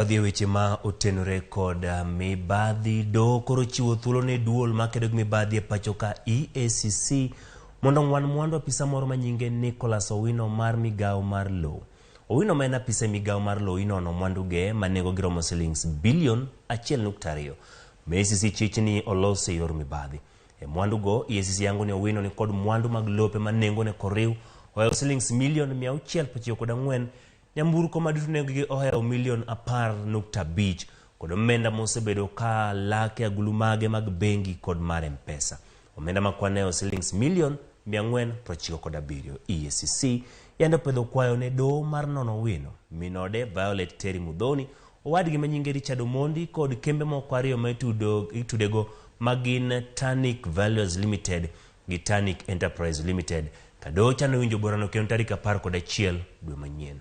Wadhi e weche ma otenore kod mibadhi. Doho koro chiwo thuolo ne duol makedo gi mibadhi e pacho ka EACC mondo ong'wan mwandu apisa moro ma nyinge Nicholas Owino mar migawo mar lowo. Owino ma en apisa e migawo mar lowo inono mwanduge ma nengogi romo silings bilion 1.2 ma EACC chich ni olos e yor mibadhi. E mwandugo, EACC yango ni Owino ni kod mwandu mag lope ma nengone koriw ohewo silings milion 694. Nyamburko ma duto nengogi ohewo milion 10.5 kod omenda mosebedo ka lak e agulu mage mag bengi kod mar M-Pesa. Omenda ma kwan hewo silings milion 497. EACC yande opedho kwayo ne doho mar nono Owino, min ode Violet Terry Muthoni, owadgi ma nyinge Richard Omondi kod kembe moko ariyo ma itudego ma gin Tanic Valuers Limited gi Tanic Enterprise Limited. Ka doho chano winjo burano kendo tarik 11 dwe manyien.